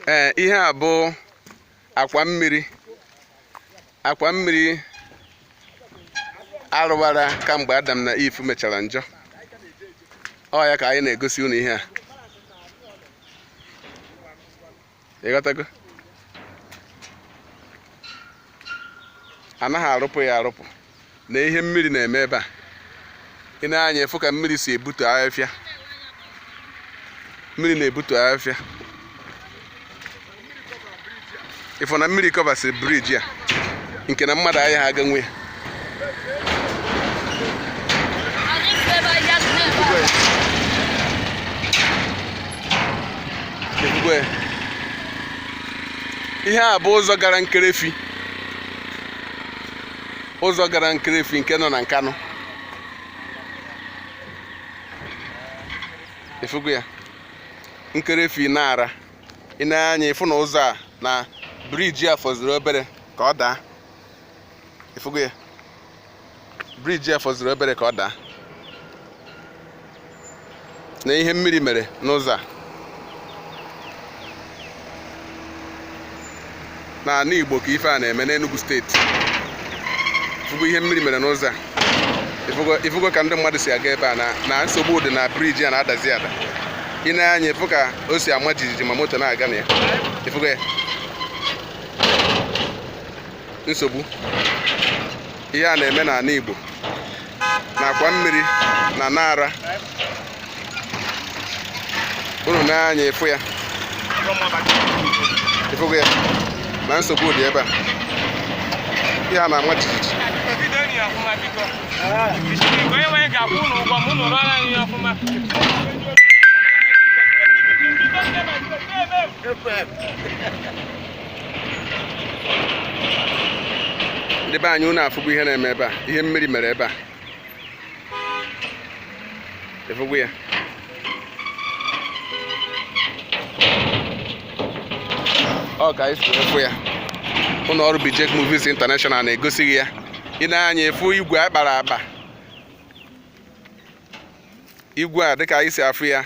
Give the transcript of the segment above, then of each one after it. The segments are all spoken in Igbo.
Ee, ihe a bụ akwa mmiri, akwa mmiri arụwara kamgbe Adam na Eve mechara njọ. Ọ ya ka anyị na-egosi unu ihe a. Ịghọtago? Anaghị arụpụ ya arụpụ na ihe mmiri na-eme ebe a. Ị nee anya, ị fụ ka mmiri si ebutu ahịfịa. Mmiri na-ebutu ahịfịa. Ị fụ na mmiri coversịrị bridge a nke na mmadụ agaghị aganwu ya. Ihe a bụ ụzọ gara Nkerefi, ụzọ gara Nkerefi nke nọ na Nkanụ. Ị fụgo ya? Nkerefi Nara. Ị nee anya, ị fụ na ụzọ a na bridge a fọziri obere ka ọ daa. Ị fụgo ya? Bridge a fọziri obere ka ọ daa na ihe mmiri mere n'ụzọ a. N'ala Igbo ka ife a na-eme, n'Enugu steeti. Fụgo ihe mmiri mere n'ụzọ a? Ị fụgo ka ndị mmadụ si aga ebe a na nsogbu dị na bridge a na-adazi ada? Ị nee anya, ị fụ ka o si ama jijiji ma moto na-aga na ya. Ị fụgo ya? Nsogbu ihe a na-eme n'ala Igbo na akwa mmiri na Nara. Unu nee anya, ị fụ ya? Ị fụgo ya na nsogbu dị ebe a? Ihe a na-ama jijiji. Ndị be anyị, unu afụgo ihe na-eme ebe a, ihe mmiri mere ebe a? Ị fụgo ya? Ọ ka anyị si wee fụ ya. Ụlọ ọrụ Bijek Movies International na-egosi gị ya. Ị nee anya, ị fụ igwe a kpara akpa. Igwe a, dịka anyị si afụ ya,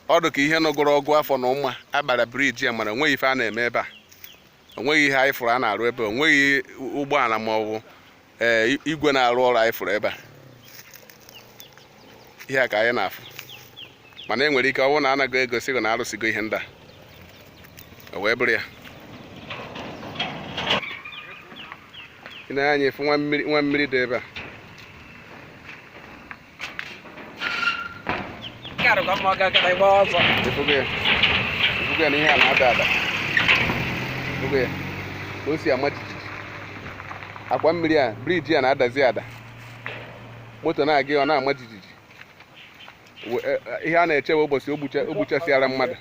ọ dị ka ihe nọgoro ọgụ afọ na ụma akpara bridge a, mana onweghị ife a na-eme ebe a. Onweghị ihe anyị fụrụ a na-arụ ebe a. Onweghị ụgbọala ma ọ bụ ee igwe na-arụ ọrụ anyị fụrụ ebe a. Ihe a ka anyị na-afụ, mana e nwere ike ọ bụrụ na anaghị egosi gị na arụsigo ihe ndị a, o wee bụrụ ya. Ị nee anya, ị fụ nwa mmiri dị ebe a. Ị fụgo ya? Ị fụgo ya na ihe a na-ada ada? Ị fụgo ya ka o si ama jijiji? Akwa mmiri a, bridge a na-adazi ada. Moto na-aga, ọ na-ama jijiji. Ihe a na-echewe ụbọchị o gbuchasịara mmadụ.